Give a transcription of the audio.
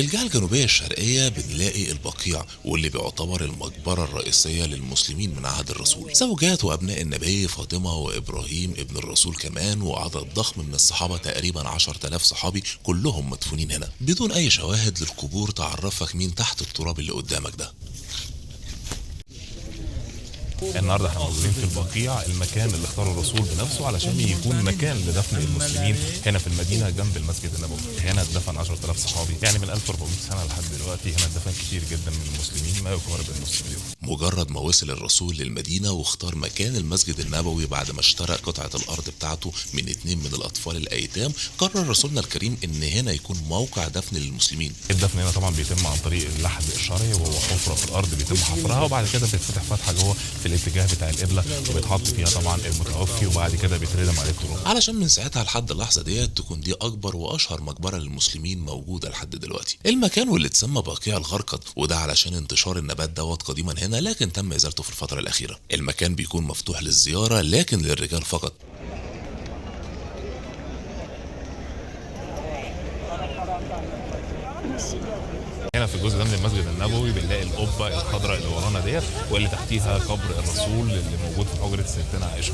في الجهة الجنوبية الشرقية بنلاقي البقيع، واللي بيعتبر المقبرة الرئيسية للمسلمين من عهد الرسول، زوجات وأبناء النبي فاطمة وإبراهيم ابن الرسول كمان، وعدد ضخم من الصحابة تقريبا 10,000 صحابي كلهم مدفونين هنا بدون أي شواهد للقبور تعرفك مين تحت التراب اللي قدامك ده. النهارده احنا موجودين في البقيع، المكان اللي اختاره الرسول بنفسه علشان يكون مكان لدفن المسلمين هنا في المدينة جنب المسجد النبوي. هنا اتدفن 10,000 صحابي، يعني من 1400 سنة لحد دلوقتي هنا اتدفن كتير جدا من المسلمين، ما يقارب النص مليون. مجرد ما وصل الرسول للمدينة واختار مكان المسجد النبوي بعد ما اشترى قطعه الارض بتاعته من 2 من الاطفال الايتام، قرر رسولنا الكريم ان هنا يكون موقع دفن للمسلمين. الدفن هنا طبعا بيتم عن طريق اللحد الشرعي، وهو حفره في الارض بيتم حفرها، وبعد كده بتتفتح فتحه جوه في الاتجاه بتاع القبلة، وبيتحط فيها طبعا المتوفي، وبعد كده بيتردم عليه التراب. علشان من ساعتها لحد اللحظة ديت تكون دي اكبر واشهر مقبره للمسلمين موجودة لحد دلوقتي. المكان واللي اتسمى بقيع الغرقد، وده علشان انتشار النبات دوت قديما هنا، لكن تم ازالته في الفترة الاخيرة. المكان بيكون مفتوح للزيارة لكن للرجال فقط. هنا في الجزء ده من المسجد النبوي بنلاقي القبة الخضراء اللي ورانا ديت، واللي تحتيها قبر الرسول اللي موجود في حجره ستنا عائشة.